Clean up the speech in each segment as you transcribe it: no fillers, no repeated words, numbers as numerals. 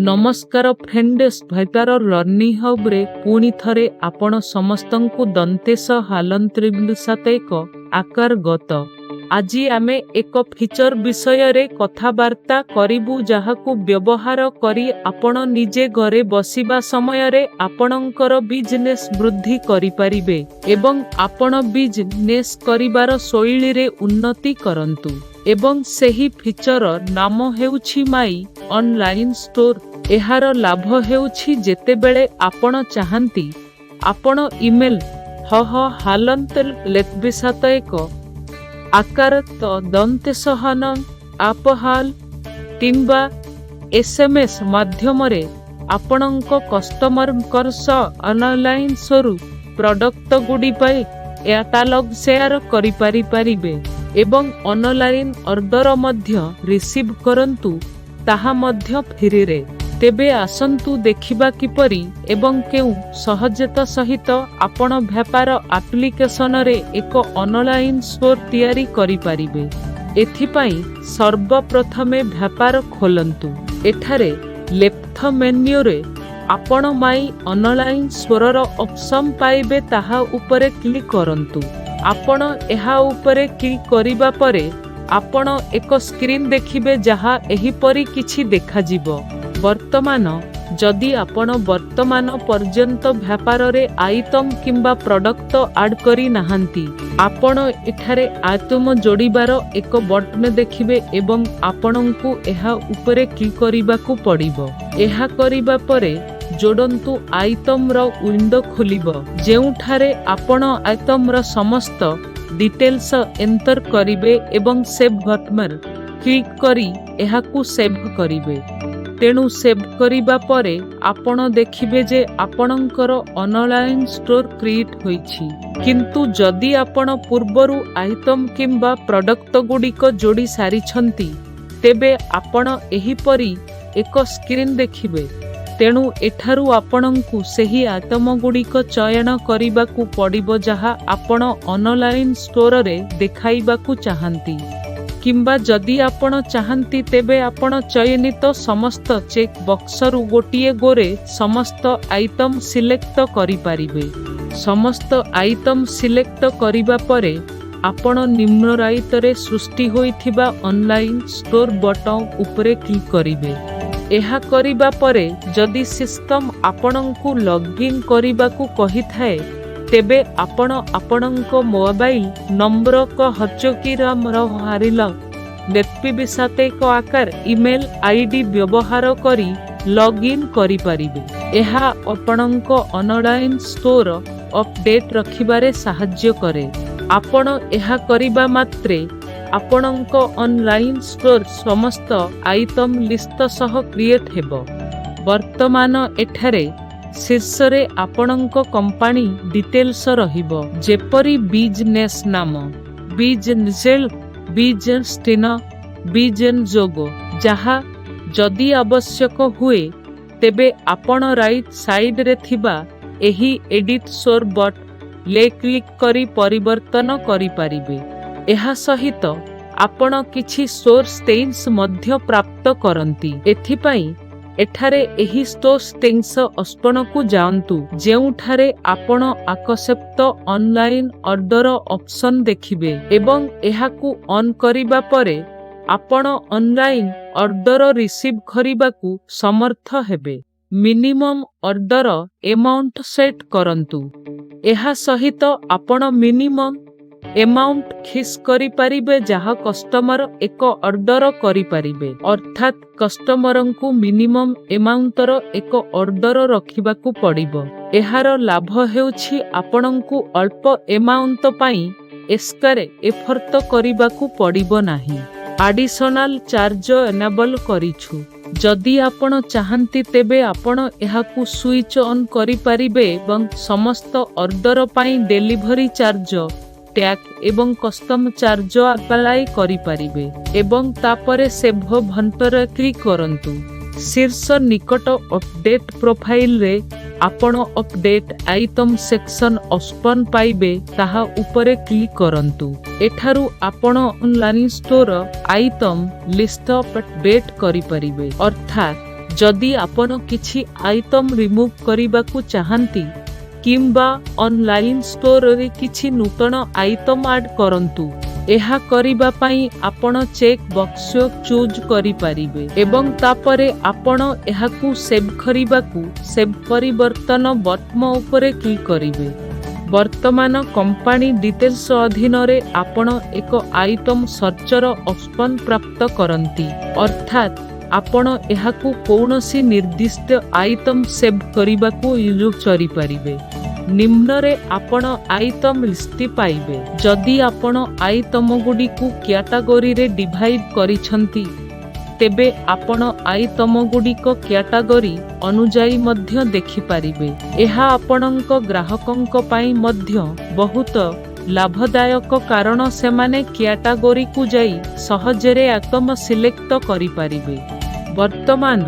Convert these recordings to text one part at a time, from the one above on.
ନମସ୍କାର friends, ଭୈପାର learning ହବ୍ରେ ପୁଣି ଥରେ ଆପଣ ସମସ୍ତଙ୍କୁ ଦନ୍ତେଶ ହାଲନ୍ତ୍ରିସାତ ଏକ ଆକାର ଗତ। ଆଜି ଆମେ ଏକ ଫିଚର ବିଷୟରେ କଥାବାର୍ତ୍ତା କରିବୁ, ଯାହାକୁ ବ୍ୟବହାର କରି ଆପଣ ନିଜେ ଘରେ ବସିବା ସମୟରେ ଆପଣଙ୍କର ବିଜନେସ୍ ବୃଦ୍ଧି କରିପାରିବେ ଏବଂ ଆପଣ ବିଜନେସ୍ କରିବାର ଶୈଳୀରେ ଉନ୍ନତି କରନ୍ତୁ। ଏବଂ ସେହି ଫିଚର ନାମ ହେଉଛି ମାଇ ଅନଲାଇନ୍ ଷ୍ଟୋର। ଏହାର ଲାଭ ହେଉଛି, ଯେତେବେଳେ ଆପଣ ଚାହାନ୍ତି, ଆପଣ ଇମେଲ ହ ହ ହାଲନ୍ତ ଲେତ୍ବିସାତ ଏକ ଆକାର ତ ଦନ୍ତେଶହନ ଆପହାଲ କିମ୍ବା ଏସ୍ଏମ୍ଏସ୍ ମାଧ୍ୟମରେ ଆପଣଙ୍କ କଷ୍ଟମରଙ୍କର ସହ ଅନଲାଇନ୍ ଷ୍ଟୋରରୁ ପ୍ରଡକ୍ଟ ଗୁଡ଼ିକ କ୍ୟାଟାଲଗ ସେୟାର କରିପାରିପାରିବେ ଏବଂ ଅନଲାଇନ୍ ଅର୍ଡର ମଧ୍ୟ ରିସିଭ୍ କରନ୍ତୁ, ତାହା ମଧ୍ୟ ଫ୍ରିରେ। ତେବେ ଆସନ୍ତୁ ଦେଖିବା କିପରି ଏବଂ କେଉଁ ସହଜତା ସହିତ ଆପଣ ବ୍ୟାପାର ଆପ୍ଲିକେସନରେ ଏକ ଅନଲାଇନ୍ ଷ୍ଟୋର ତିଆରି କରିପାରିବେ। ଏଥିପାଇଁ ସର୍ବପ୍ରଥମେ ବ୍ୟାପାର ଖୋଲନ୍ତୁ। ଏଠାରେ ଲେଫ୍ଟ ମେନ୍ୟୁରେ ଆପଣ ମାଇ ଅନଲାଇନ୍ ଷ୍ଟୋରର ଅପସନ୍ ପାଇବେ, ତାହା ଉପରେ କ୍ଲିକ୍ କରନ୍ତୁ। ଆପଣ ଏହା ଉପରେ କ୍ଲିକ୍ କରିବା ପରେ ଆପଣ ଏକ ସ୍କ୍ରିନ୍ ଦେଖିବେ, ଯାହା ଏହିପରି କିଛି ଦେଖାଯିବ। ବର୍ତ୍ତମାନ ଯଦି ଆପଣ ବର୍ତ୍ତମାନ ପର୍ଯ୍ୟନ୍ତ ବ୍ୟାପାରରେ ଆଇଟମ୍ କିମ୍ବା ପ୍ରଡକ୍ଟ ଆଡ୍ କରିନାହାନ୍ତି, ଆପଣ ଏଠାରେ ଆଇଟମ୍ ଯୋଡ଼ିବାର ଏକ ବଟନ୍ ଦେଖିବେ ଏବଂ ଆପଣଙ୍କୁ ଏହା ଉପରେ କ୍ଲିକ୍ କରିବାକୁ ପଡ଼ିବ। ଏହା କରିବା ପରେ ଯୋଡ଼ନ୍ତୁ ଆଇଟମ୍ର ୱିଣ୍ଡୋ ଖୋଲିବ, ଯେଉଁଠାରେ ଆପଣ ଆଇଟମ୍ର ସମସ୍ତ ଡିଟେଲ୍ସ ଏଣ୍ଟର କରିବେ ଏବଂ ସେଭ୍ ବଟନରେ କ୍ଲିକ୍ କରି ଏହାକୁ ସେଭ୍ କରିବେ। ତେଣୁ ସେଭ୍ କରିବା ପରେ ଆପଣ ଦେଖିବେ ଯେ ଆପଣଙ୍କର ଅନଲାଇନ୍ ଷ୍ଟୋର କ୍ରିଏଟ୍ ହୋଇଛି। କିନ୍ତୁ ଯଦି ଆପଣ ପୂର୍ବରୁ ଆଇଟମ୍ କିମ୍ବା ପ୍ରଡକ୍ଟ ଗୁଡ଼ିକ ଯୋଡ଼ି ସାରିଛନ୍ତି, ତେବେ ଆପଣ ଏହିପରି ଏକ ସ୍କ୍ରିନ୍ ଦେଖିବେ। ତେଣୁ ଏଠାରୁ ଆପଣଙ୍କୁ ସେହି ଆଇଟମ ଗୁଡ଼ିକ ଚୟନ କରିବାକୁ ପଡ଼ିବ, ଯାହା ଆପଣ ଅନଲାଇନ୍ ଷ୍ଟୋରରେ ଦେଖାଇବାକୁ ଚାହାନ୍ତି। କିମ୍ବା ଯଦି ଆପଣ ଚାହାନ୍ତି, ତେବେ ଆପଣ ଚୟନିତ ସମସ୍ତ ଚେକ୍ ବକ୍ସରୁ ଗୋଟିଏ ଗୋରେ ସମସ୍ତ ଆଇଟମ୍ ସିଲେକ୍ଟ କରିପାରିବେ। ସମସ୍ତ ଆଇଟମ୍ ସିଲେକ୍ଟ କରିବା ପରେ ଆପଣ ନିମ୍ନ ରାଇଟରେ ସୃଷ୍ଟି ହୋଇଥିବା ଅନଲାଇନ୍ ଷ୍ଟୋର ବଟନ୍ ଉପରେ କ୍ଲିକ୍ କରିବେ। ଏହା କରିବା ପରେ ଯଦି ସିଷ୍ଟମ ଆପଣଙ୍କୁ ଲଗ୍ଇନ୍ କରିବାକୁ କହିଥାଏ, ତେବେ ଆପଣ ଆପଣଙ୍କ ମୋବାଇଲ ନମ୍ବର କ ହଚକିରାମର ହାରିଲ ନେତ୍ପିବିସାତ ଏକ ଆକାର ଇମେଲ ଆଇଡି ବ୍ୟବହାର କରି ଲଗ୍ଇନ୍ କରିପାରିବେ। ଏହା ଆପଣଙ୍କ ଅନଲାଇନ୍ ଷ୍ଟୋର ଅପଡେଟ୍ ରଖିବାରେ ସାହାଯ୍ୟ କରେ। ଆପଣ ଏହା କରିବା ମାତ୍ରେ ଆପଣଙ୍କ ଅନଲାଇନ୍ ଷ୍ଟୋର ସମସ୍ତ ଆଇଟମ୍ ଲିଷ୍ଟ ସହ କ୍ରିଏଟ୍ ହେବ। ବର୍ତ୍ତମାନ ଏଠାରେ ଶୀର୍ଷରେ ଆପଣଙ୍କ କମ୍ପାନୀ ଡିଟେଲ୍ସ ରହିବ, ଯେପରି ବିଜନେସ୍ ନାମ, business business tin, business logo, ଯାହା ଯଦି ଆବଶ୍ୟକ ହୁଏ, ତେବେ ଆପଣ ରାଇଟ୍ ସାଇଡ୍ରେ ଥିବା ଏହି ଏଡିଟ୍ ଷ୍ଟୋର ବଟନ୍‌ରେ କ୍ଲିକ୍ କରି ପରିବର୍ତ୍ତନ କରିପାରିବେ। ଏହା ସହିତ ଆପଣ କିଛି ଷ୍ଟୋର ସେଟିଂସ୍ ମଧ୍ୟ ପ୍ରାପ୍ତ କରନ୍ତି। ଏଥିପାଇଁ ଏଠାରେ ଏହି ଷ୍ଟୋର ସେଟିଂସ୍ ଅପସନକୁ ଯାଆନ୍ତୁ, ଯେଉଁଠାରେ ଆପଣ ଆକ୍ସେପ୍ଟ ଅନଲାଇନ୍ ଅର୍ଡର ଅପସନ୍ ଦେଖିବେ ଏବଂ ଏହାକୁ ଅନ୍ କରିବା ପରେ ଆପଣ ଅନଲାଇନ୍ ଅର୍ଡର ରିସିଭ୍ କରିବାକୁ ସମର୍ଥ ହେବେ। ମିନିମମ୍ ଅର୍ଡର ଏମାଉଣ୍ଟ ସେଟ୍ କରନ୍ତୁ। ଏହା ସହିତ ଆପଣ ମିନିମମ୍ ଏମାଉଣ୍ଟ ଫିକ୍ସ କରିପାରିବେ, ଯାହା କଷ୍ଟମର ଏକ ଅର୍ଡର କରିପାରିବେ। ଅର୍ଥାତ୍ କଷ୍ଟମରଙ୍କୁ ମିନିମମ୍ ଏମାଉଣ୍ଟର ଏକ ଅର୍ଡର ରଖିବାକୁ ପଡ଼ିବ। ଏହାର ଲାଭ ହେଉଛି, ଆପଣଙ୍କୁ ଅଳ୍ପ ଏମାଉଣ୍ଟ ପାଇଁ ଏକ୍ସଟ୍ରା ଏଫର୍ଟ କରିବାକୁ ପଡ଼ିବ ନାହିଁ। ଆଡିସନାଲ ଚାର୍ଜ ଏନାବଲ କରିଛୁ। ଯଦି ଆପଣ ଚାହାନ୍ତି, ତେବେ ଆପଣ ଏହାକୁ ସୁଇଚ୍ ଅନ୍ କରିପାରିବେ ଏବଂ ସମସ୍ତ ଅର୍ଡର ପାଇଁ ଡେଲିଭରି ଚାର୍ଜ, ଟ୍ୟାକ୍ସ ଏବଂ କଷ୍ଟମ ଚାର୍ଜ ଆପ୍ଲାଏ କରିପାରିବେ ଏବଂ ତାପରେ ସେଭ୍ ବଟନରେ କ୍ଲିକ୍ କରନ୍ତୁ। ଶୀର୍ଷ ନିକଟ ଅପଡେଟ୍ ପ୍ରୋଫାଇଲରେ ଆପଣ ଅପଡେଟ୍ ଆଇଟମ୍ ସେକ୍ସନ ଅପସନ୍ ପାଇବେ, ତାହା ଉପରେ କ୍ଲିକ୍ କରନ୍ତୁ। ଏଠାରୁ ଆପଣ online store item list update କରିପାରିବେ। ଅର୍ଥାତ୍ ଯଦି ଆପଣ କିଛି ଆଇଟମ୍ ରିମୁଭ୍ କରିବାକୁ ଚାହାନ୍ତି କିମ୍ବା ଅନଲାଇନ୍ ଷ୍ଟୋରରେ କିଛି ନୂତନ ଆଇଟମ୍ ଆଡ୍ କରନ୍ତୁ, ଏହା କରିବା ପାଇଁ ଆପଣ ଚେକ୍ ବକ୍ସ ଚୁଜ୍ କରିପାରିବେ ଏବଂ ତାପରେ ଆପଣ ଏହାକୁ ସେଭ୍ କରିବାକୁ ସେଭ୍ ପରିବର୍ତ୍ତନ ବଟନ୍ ଉପରେ କ୍ଲିକ୍ କରିବେ। ବର୍ତ୍ତମାନ କମ୍ପାନୀ ଡିଟେଲ୍ସ ଅଧୀନରେ ଆପଣ ଏକ ଆଇଟମ୍ ସର୍ଚ୍ଚର ଅପସନ୍ ପ୍ରାପ୍ତ କରନ୍ତି। ଅର୍ଥାତ୍ ଆପଣ ଏହାକୁ କୌଣସି ନିର୍ଦ୍ଦିଷ୍ଟ ଆଇଟମ୍ ସେଭ୍ କରିବାକୁ ୟୁଜ୍ କରିପାରିବେ। ନିମ୍ନରେ ଆପଣ ଆଇଟମ୍ ଲିଷ୍ଟ ପାଇବେ। ଯଦି ଆପଣ ଆଇଟମଗୁଡ଼ିକୁ କ୍ୟାଟାଗୋରୀରେ ଡିଭାଇଡ୍ କରିଛନ୍ତି, ତେବେ ଆପଣ ଆଇଟମଗୁଡ଼ିକ କ୍ୟାଟାଗୋରୀ ଅନୁଯାୟୀ ମଧ୍ୟ ଦେଖିପାରିବେ। ଏହା ଆପଣଙ୍କ ଗ୍ରାହକଙ୍କ ପାଇଁ ମଧ୍ୟ ବହୁତ ଲାଭଦାୟକ, କାରଣ ସେମାନେ କ୍ୟାଟାଗୋରୀକୁ ଯାଇ ସହଜରେ ଆଇଟମ୍ ସିଲେକ୍ଟ କରିପାରିବେ। ବର୍ତ୍ତମାନ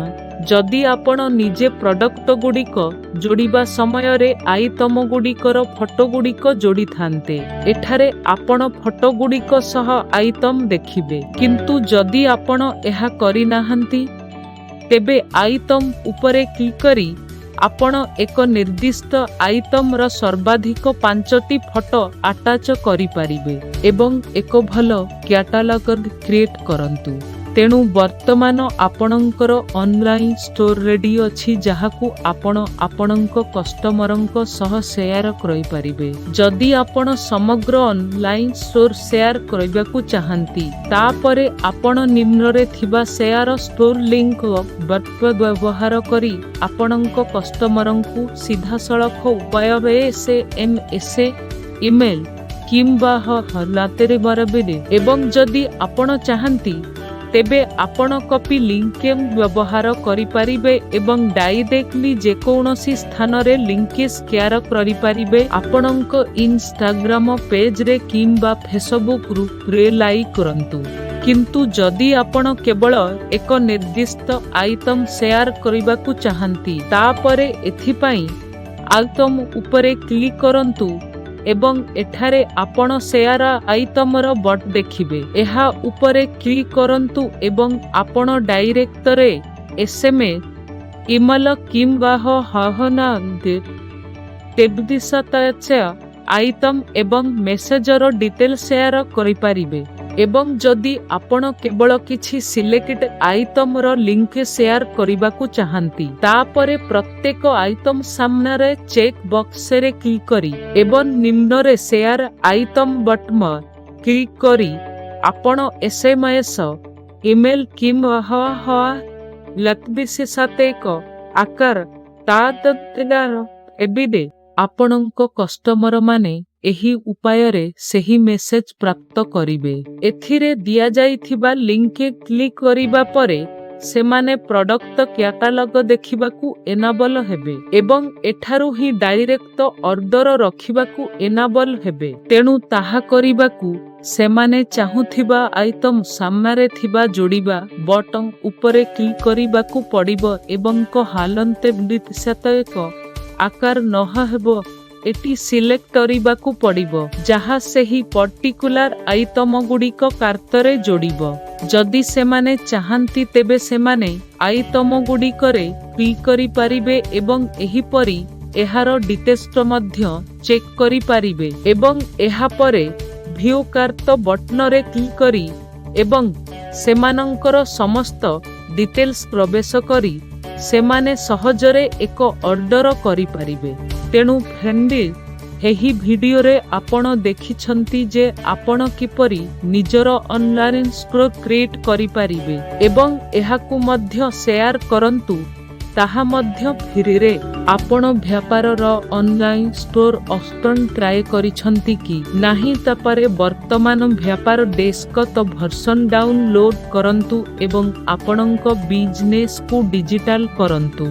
ଯଦି ଆପଣ ନିଜେ ପ୍ରଡକ୍ଟଗୁଡ଼ିକ ଯୋଡ଼ିବା ସମୟରେ ଆଇଟମଗୁଡ଼ିକର ଫଟୋଗୁଡ଼ିକ ଯୋଡ଼ିଥାନ୍ତେ, ଏଠାରେ ଆପଣ ଫଟୋଗୁଡ଼ିକ ସହ ଆଇଟମ୍ ଦେଖିବେ। କିନ୍ତୁ ଯଦି ଆପଣ ଏହା କରିନାହାନ୍ତି, ତେବେ ଆଇଟମ୍ ଉପରେ କ୍ଲିକ୍ କରି ଆପଣ ଏକ ନିର୍ଦ୍ଦିଷ୍ଟ ଆଇଟମ୍ର ସର୍ବାଧିକ ପାଞ୍ଚଟି ଫଟୋ ଆଟାଚ କରିପାରିବେ ଏବଂ ଏକ ଭଲ କ୍ୟାଟାଲଗ କ୍ରିଏଟ୍ କରନ୍ତୁ। ତେଣୁ ବର୍ତ୍ତମାନ ଆପଣଙ୍କର ଅନଲାଇନ୍ ଷ୍ଟୋର ରେଡି ଅଛି, ଯାହାକୁ ଆପଣ ଆପଣଙ୍କ କଷ୍ଟମରଙ୍କ ସହ ସେୟାର କରିପାରିବେ। ଯଦି ଆପଣ ସମଗ୍ର ଅନଲାଇନ୍ ଷ୍ଟୋର ସେୟାର କରିବାକୁ ଚାହାନ୍ତି, ତାପରେ ଆପଣ ନିମ୍ନରେ ଥିବା ସେୟାର ଷ୍ଟୋର ଲିଙ୍କ ବଟନ୍ ବ୍ୟବହାର କରି ଆପଣଙ୍କ କଷ୍ଟମରଙ୍କୁ ସିଧାସଳଖ ଉପାୟରେ ଏସ୍ଏମ୍ଏସ୍, ଇମେଲ କିମ୍ବା ହଲାତରେ ବରବିରେ। ଏବଂ ଯଦି ଆପଣ ଚାହାନ୍ତି, ତେବେ ଆପଣ କପି ଲିଙ୍କ ବ୍ୟବହାର କରିପାରିବେ ଏବଂ ଡାଇରେକ୍ଟଲି ଯେକୌଣସି ସ୍ଥାନରେ ଲିଙ୍କ ସେୟାର କରିପାରିବେ, ଆପଣଙ୍କ ଇନଷ୍ଟାଗ୍ରାମ ପେଜରେ କିମ୍ବା ଫେସବୁକ୍ ଗ୍ରୁପରେ ଲାଇକ୍ କରନ୍ତୁ। କିନ୍ତୁ ଯଦି ଆପଣ କେବଳ ଏକ ନିର୍ଦ୍ଦିଷ୍ଟ ଆଇଟମ୍ ସେୟାର କରିବାକୁ ଚାହାନ୍ତି, ତାପରେ ଏଥିପାଇଁ ଆଇଟମ୍ ଉପରେ କ୍ଲିକ୍ କରନ୍ତୁ ଏବଂ ଏଠାରେ ଆପଣ ସେୟାର ଆଇଟମର ବଟନ୍ ଦେଖିବେ। ଏହା ଉପରେ କ୍ଲିକ୍ କରନ୍ତୁ ଏବଂ ଆପଣ ଡାଇରେକ୍ଟରେ ଏସ୍ଏମ୍ଏସ୍, ଇମେଲ କିମ୍ବା ଆଇଟମ୍ ଏବଂ ମେସେଜର ଡିଟେଲ ସେୟାର କରିପାରିବେ। ଏବଂ ଯଦି ଆପଣ କେବଳ କିଛି ସିଲେକ୍ଟେଡ୍ ଆଇଟମର ଲିଙ୍କ ସେୟାର କରିବାକୁ ଚାହାନ୍ତି, ତାପରେ ପ୍ରତ୍ୟେକ ଆଇଟମ୍ ସାମ୍ନାରେ ଚେକ୍ ବକ୍ସରେ କ୍ଲିକ୍ କରି ଏବଂ ନିମ୍ନରେ ସେୟାର ଆଇଟମ୍ ବଟନ୍ କ୍ଲିକ୍ କରି ଆପଣ ଏସ୍ଏମ୍ଏସ୍, ଇମେଲ କିମ୍ବା ଏକ ଆକାର ଏବିଡେ। ଆପଣଙ୍କ କଷ୍ଟମରମାନେ ଏହି ଉପାୟରେ ସେହି ମେସେଜ ପ୍ରାପ୍ତ କରିବେ। ଏଥିରେ ଦିଆଯାଇଥିବା ଲିଙ୍କ କ୍ଲିକ୍ କରିବା ପରେ ସେମାନେ ପ୍ରଡକ୍ଟ କ୍ୟାଟାଲଗ ଦେଖିବାକୁ ଏନାବଲ ହେବେ ଏବଂ ଏଠାରୁ ହିଁ ଡାଇରେକ୍ଟ ଅର୍ଡର ରଖିବାକୁ ଏନାବଲ ହେବେ। ତେଣୁ ତାହା କରିବାକୁ ସେମାନେ ଚାହୁଁଥିବା ଆଇଟମ୍ ସାମ୍ନାରେ ଥିବା ଯୋଡ଼ିବା ବଟନ୍ ଉପରେ କ୍ଲିକ୍ କରିବାକୁ ପଡ଼ିବ ଏବଂ ଏକ ଆକାର ନହେବ ଏଟି ସିଲେକ୍ଟ କରିବାକୁ ପଡ଼ିବ, ଯାହା ସେହି ପର୍ଟିକୁଲାର ଆଇଟମଗୁଡ଼ିକ କାର୍ଟରେ ଯୋଡ଼ିବ। ଯଦି ସେମାନେ ଚାହାନ୍ତି, ତେବେ ସେମାନେ ଆଇଟମଗୁଡ଼ିକରେ କ୍ଲିକ୍ କରିପାରିବେ ଏବଂ ଏହିପରି ଏହାର ଡିଟେଲ୍ସ ମଧ୍ୟ ଚେକ୍ କରିପାରିବେ ଏବଂ ଏହାପରେ ଭ୍ୟୁ କାର୍ଟ ବଟନରେ କ୍ଲିକ୍ କରି ଏବଂ ସେମାନଙ୍କର ସମସ୍ତ ଡିଟେଲ୍ସ ପ୍ରବେଶ କରି ସେମାନେ ସହଜରେ ଏକ ଅର୍ଡର କରିପାରିବେ। ତେଣୁ ଫ୍ରେଣ୍ଡ, ଏହି ଭିଡିଓରେ ଆପଣ ଦେଖିଛନ୍ତି ଯେ ଆପଣ କିପରି ନିଜର ଅନଲାଇନ୍ ଷ୍ଟୋର କ୍ରିଏଟ୍ କରିପାରିବେ ଏବଂ ଏହାକୁ ମଧ୍ୟ ସେୟାର କରନ୍ତୁ, ତାହା ମଧ୍ୟ ଫ୍ରିରେ। ଆପଣ ବ୍ୟାପାରର ଅନଲାଇନ୍ ଷ୍ଟୋର ଅପସନ୍ ଟ୍ରାଏ କରିଛନ୍ତି କି ନାହିଁ? ତାପରେ ବର୍ତ୍ତମାନ ବ୍ୟାପାର ଡେସ୍କଟପ୍ ଭର୍ସନ ଡାଉନଲୋଡ୍ କରନ୍ତୁ ଏବଂ ଆପଣଙ୍କ ବିଜନେସକୁ ଡିଜିଟାଲ କରନ୍ତୁ।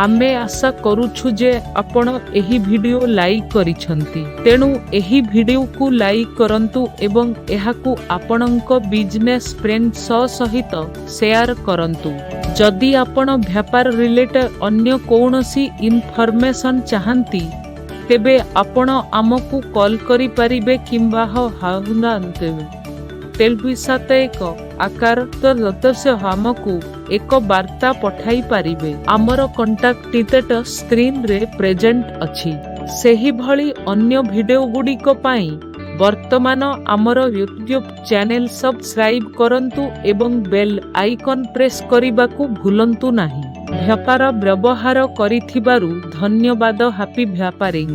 ଆମେ ଆଶା କରୁଛୁ ଯେ ଆପଣ ଏହି ଭିଡିଓ ଲାଇକ୍ କରିଛନ୍ତି। ତେଣୁ ଏହି ଭିଡିଓକୁ ଲାଇକ୍ କରନ୍ତୁ ଏବଂ ଏହାକୁ ଆପଣଙ୍କ ବିଜନେସ୍ ଫ୍ରେଣ୍ଡସ୍ ସହିତ ସେୟାର କରନ୍ତୁ। ଯଦି ଆପଣ ବ୍ୟାପାର ରିଲେଟେଡ୍ ଅନ୍ୟ କୌଣସି ଇନଫର୍ମେସନ୍ ଚାହାନ୍ତି, ତେବେ ଆପଣ ଆମକୁ କଲ୍ କରିପାରିବେ କିମ୍ବା ହାଉନାନ୍ତେ। ତେଲୁଇ 7 1 ଆକାର ତ ଆମକୁ ଏକ ବାର୍ତ୍ତା ପଠାଇ ପାରିବେ। ଆମର କଣ୍ଟାକ୍ଟ ଟିକେଟ ସ୍କ୍ରିନରେ ପ୍ରେଜେଣ୍ଟ ଅଛି। ସେହିଭଳି ଅନ୍ୟ ଭିଡିଓ ଗୁଡ଼ିକ ପାଇଁ ବର୍ତ୍ତମାନ ଆମର ୟୁଟ୍ୟୁବ୍ ଚ୍ୟାନେଲ ସବସ୍କ୍ରାଇବ୍ କରନ୍ତୁ ଏବଂ ବେଲ୍ ଆଇକନ୍ ପ୍ରେସ୍ କରିବାକୁ ଭୁଲନ୍ତୁ ନାହିଁ। ଭ୍ୟାପାର ବ୍ୟବହାର କରିଥିବାରୁ ଧନ୍ୟବାଦ। ହାପି ଭ୍ୟାପାରିଂ।